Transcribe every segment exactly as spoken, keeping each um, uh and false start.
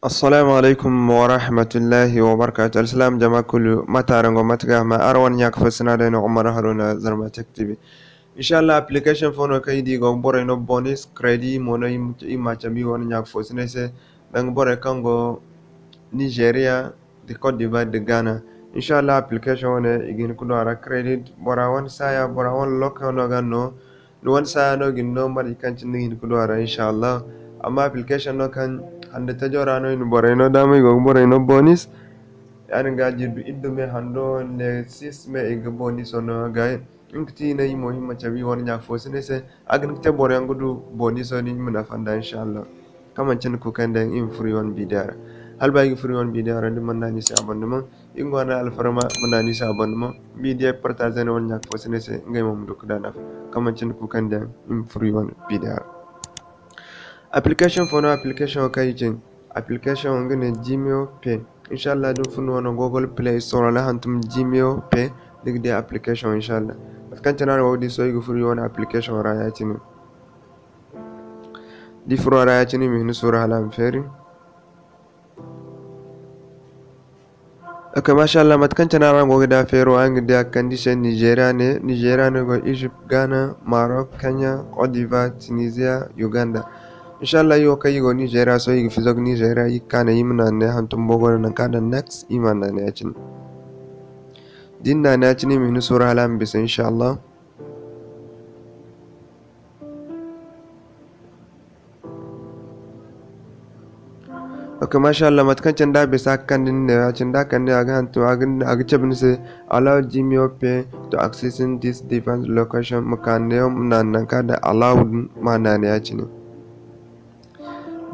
Assalamu alaikum wa rahmatullahi wa barakatuh. Alsilaam jama kulu, mate araŋ go, mate ga hima? Araŋ wane ɲa ka fo sina day no, Umar Haruna, Zarma Tech T V. Inshallah, application fo no kaŋ i di go borey no bonus, credit mo no i ma cabe i wane ɲa ka fo sinay se. Danga borey kaŋ go Nigeria, da Côte d'Ivoire, da Ghana. Inshallah, application wane i ga hin ka du a ra credit. Bora wane saaya, bora wane lokaco no ga no. Ni wane saaya no ga ni no mate kaŋ cine ni ga hin ka du a ra, inshallah. Amma application no kaŋ hande tajo ra no i na borey no daama, i go ga borey no bonus. Yaadin ga jirbi iddu me hando ne six me i ga bonus no ga. Nga ti ne i mo hima cabe i wane ɲa fo sinay se. A ga hin ga te boroyaŋ ga du bonus din i ma nafa nd'a, inshallah. Kaŋ manci ni kuukandiyaŋ i ma furo i wane bidiya ra. Hala ba i ga furo i wane bidiya ra, da ni mana naanu i se abonnement, i ga ŋwa ni alfarma ma naanu i se abonnement. Bidiya partager ni wane ɲa fo sinay se, ngey mo ma du ka da nafa. Kaŋ manci ni kuukandiyaŋ i ma furo i wane bidiya ra. Application fo no, application wo kaŋ i cin. Application nga ne Jimio Pay. Inshallah, da ni furo ni wane Google Play Store ra hantum Jimio Pay, ni ga di application, inshallah. Mate kaŋ cine araŋ go ga di, sohõ i ga furo i wane application ra ya-cine. Da i furo a ra ya-cine, i ma hin suuru hala a ma feeri. Ok, mashallah, mate kaŋ cine araŋ go ga di a feero, araŋ ga di a ga kande i se Nigeria ne, Nigeria ne go, Egypt, Ghana, Maroc, Kenya, Côte d'Ivoire, Tunisia, Uganda. Inshallah, i wo kaŋ i go Nigeria, sohõ i ga fizo ga Nigeria, i ga ka ne i ma naanu ne hantum boobo no, nangu kaŋ a daŋ next, i ma naanu ya-cine. Da i na naanu ya-cine, i ma hin suuru hala a ma bisa, inshallah. Ok, mashallah, mate kaŋ cine da a bisa ga kande ni ne, ya-cine da a kande a ga hantum, a ga, a ga cabe ni se, "Allow Jimio Pay to access this device location," ma ka neewo ma naanu nangu kaŋ a daŋ allow din, ma naanu ya-cine.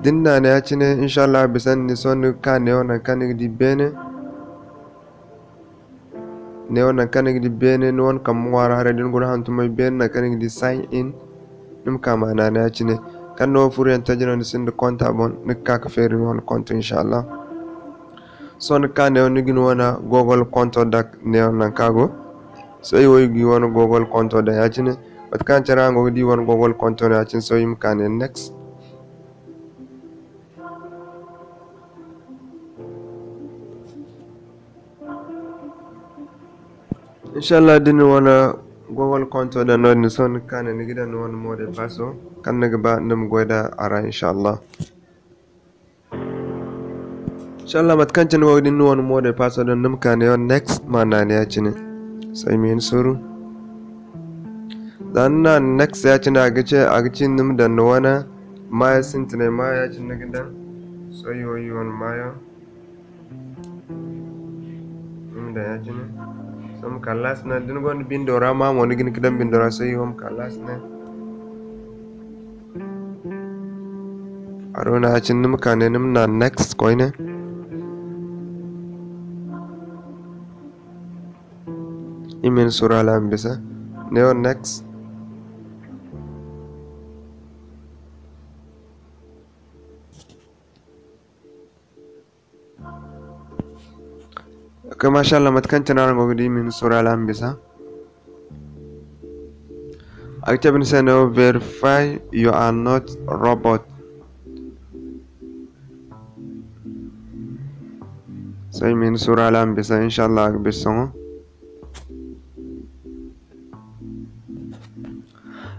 Da ni naanu ya-cine, inshallah, a bisa ni sohõ ni ga ka neewo nangu kaŋ ni ga di beene. Neewo nangu kaŋ ni ga di beene, ni wane kambe ŋwaari haray da ni guna hantumay beene, nangu kaŋ ni ga di sign in, ni ma ka ma naanu ya-cine. Kaŋ ni wo furoyaŋ taji no ni sinda konta boŋ, ni ga ka ka feeri ni wane konto, inshallah. Sohõ ni ga ka neewo ni ga ni wane Google konto daŋ neewo nangu kaŋ a go. Sohõ i wo i ga i wane Google konto daŋ ya-cine. Mate kaŋ cine araŋ go ga di i wane Google konto no ya-cine, sohõ i ma ka ne next. Inshallah, da ni wane Google konto daŋ noodin, sohõ ni ga ka ne ni ga daŋ ni wane mot de passe kaŋ ni ga ba ni ma goy da a ra, inshallah. Inshallah, mate kaŋ cine ni go ga di ni wane mot de passe daŋ, ni ma ka ne next, ma naanu ya-cine. Sohõ i ma hin suuru. Za ni naanu next ya-cine, a ga ce, a ga ci ni ma daŋ ni wane maayo sintinay maayo ya-cine ni ga daŋ. Sohõ i wo i wane maayo. Ni ma daŋ ya-cine. Sohõ ma ka last name. Da ni gonda bindo ra ma mo, ni ga hin ka daŋ bindo ra. Sohõ i wo ma ka last name. Haruna ya-cine ni ma ka ne ni ma naanu next koyne. I ma hin suuru hala a ma bisa. Neewo next. Ok, mashallah, mate kaŋ cine araŋ go ga di, i ma hin suuru hala a ma bisa. A ga cabe ni se no, "Verify you are not robot." Sohõ i ma hin suuru hala a ma bisa, inshallah, a ga bisa sohõ.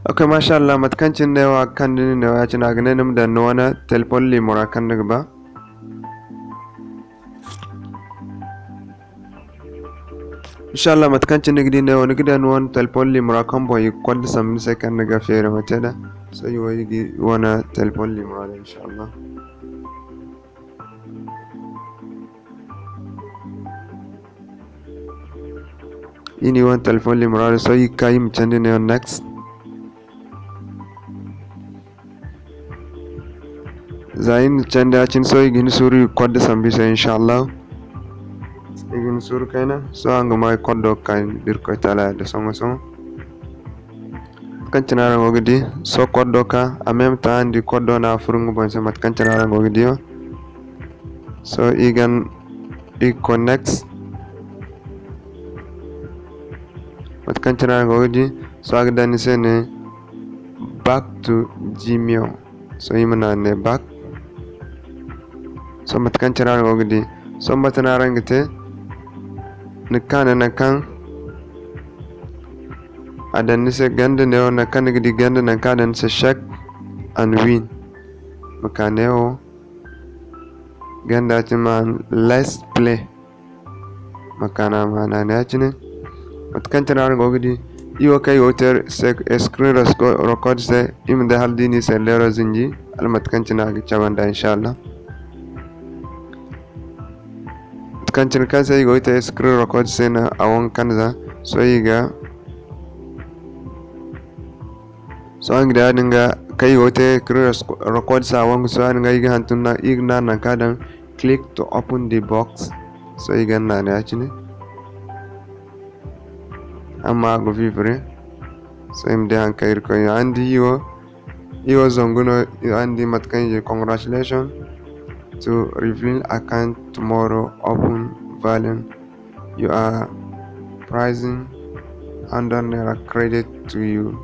Ok, mashallah, mate kaŋ cine neewo a ga kande ni neewo ya-cine, a ga ne ni ma daŋ ni wane telefon liimo ra kaŋ ni ga ba. Inshallah, mate kaŋ cine ni ga di neewo, ni ga daŋ ni wane telefon liimo ra kaŋ boŋ i ga konda sambu ni se kaŋ ni ga feeri ma te nd'a. Sohõ i wo i ga i wane telefon liimo ra, inshallah. I na i wane telefon liimo ra, sohõ i ga ka i ma candi ne next. Za i na candi ya-cine, sohõ i ga hin suuru i ga koddo sambu i se, inshallah. I ga hin suuru kayna, sohõ araŋ ga ma i koddo ga ka Irkoy Taala da sohõ-sohõ. Kaŋ cine araŋ go ga di, sohõ koddo ka, a meme temps araŋ di koddo no a furo nga boŋ se, mate kaŋ cine araŋ go ga di wo. Sohõ i ga, i ga connect. Mate kaŋ cine araŋ go ga di, sohõ a ga daŋ ni se ne, "Back to Gmail." Sohõ i ma naŋ ne back. Sohõ mate kaŋ cine araŋ go ga di. Sohõ mate no araŋ ga te? Ni ga ka ne nangu kaŋ a daŋ ni se ganda neewo, nangu kaŋ ni ga di ganda, nangu kaŋ a daŋ ni se check and win. Ma ka neewo ganda cine ma let's play. Ma ka naana ya-cine. Mate kaŋ cine araŋ go ga di, iri wo kaŋ iri go ga te screen record se, iri ma day hala da iri na iri se leero zinji, hala mate kaŋ cine a ga cabe nd'a, inshallah. Mate kaŋ cine kaŋ se iri go ga te screen record se no a wangu kande za. Sohõ iri ga Sohõ, araŋ ga di ya-din ga kaŋ iri go ga te screen record se a wangu. Sohõ, ya-din ga iri ga hantum, iri ga naana nangu kaŋ a daŋ click to open the box. Sohõ, iri ga naana ya-cine. Amma a ga vivre. Sohõ, iri ma di haŋ kaŋ Irkoy no. Araŋ di iri wo, iri wo zangu no, araŋ di mate kaŋ iri ga, congratulations to reveal account tomorrow, open balance. You are prizing hundred naira credit to your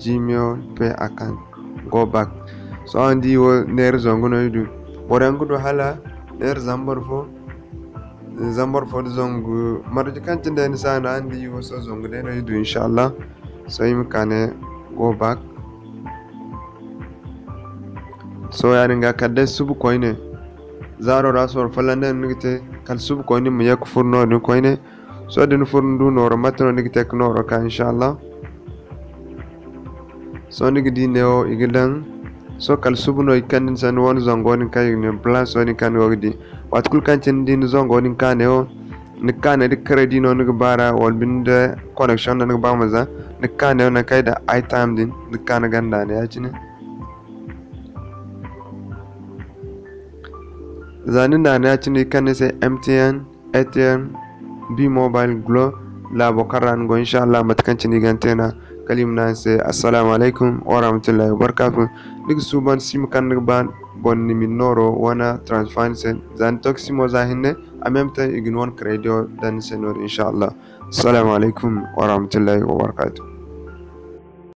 Gmail Pay account. Go back. Sohõ, araŋ di wo neera zangu no iri du. Boro yaŋ ga du hala neera zambar fo, zambar fo nda zangu marje kaŋ cine day ni si a no, araŋ di wo sohõ zangu day no iri du, inshallah. Sohõ iri ma ka ne go back. Sohõ, ya-din ga kala day suba koyne. Zaaro ra sorro folloŋ day no ni ga te, kala suba koyne ni ma ye ga furo noodin koyne. Sohõ, da ni furo ni du nooro, mate no ni ga te ga nooro ka, inshallah. Sohõ, ni ga di neewo i ga daŋ. Sohõ, kala suba no i ga kande ni se ni wane zango din kaŋ i ga ne balance wo-din kaŋ ni go ga di. Waati kulu kaŋ cine ni di ni zango din ka neewo, ni ga ka ne da credit no ni ga ba ra, wala binde connection no ni ga ba mo za, ni ga ka neewo nangu kaŋ i daŋ airtime din, ni ga ka ni ganda ne ya-cine. Za ni naana ya-cine, i ga kande ni se M T N, Airtel, B-Mobile, Glo, laabo kaŋ ra ni go, inshallah, mate kaŋ cine i ga ni te no-ya. Kala i ma ne araŋ se, Assalamu alaikum wa rahmatullahi wa barakatuh. Ni ga suuban sim kaŋ ni ga ba boŋ, ni ma ni nooro wane transfer ni se. Za ni toksi mo za hinne, en même temps i ga ni wane crédit daŋ ni se noodin, inshallah. Assalamu alaikum wa rahmatullahi wa barakatuh.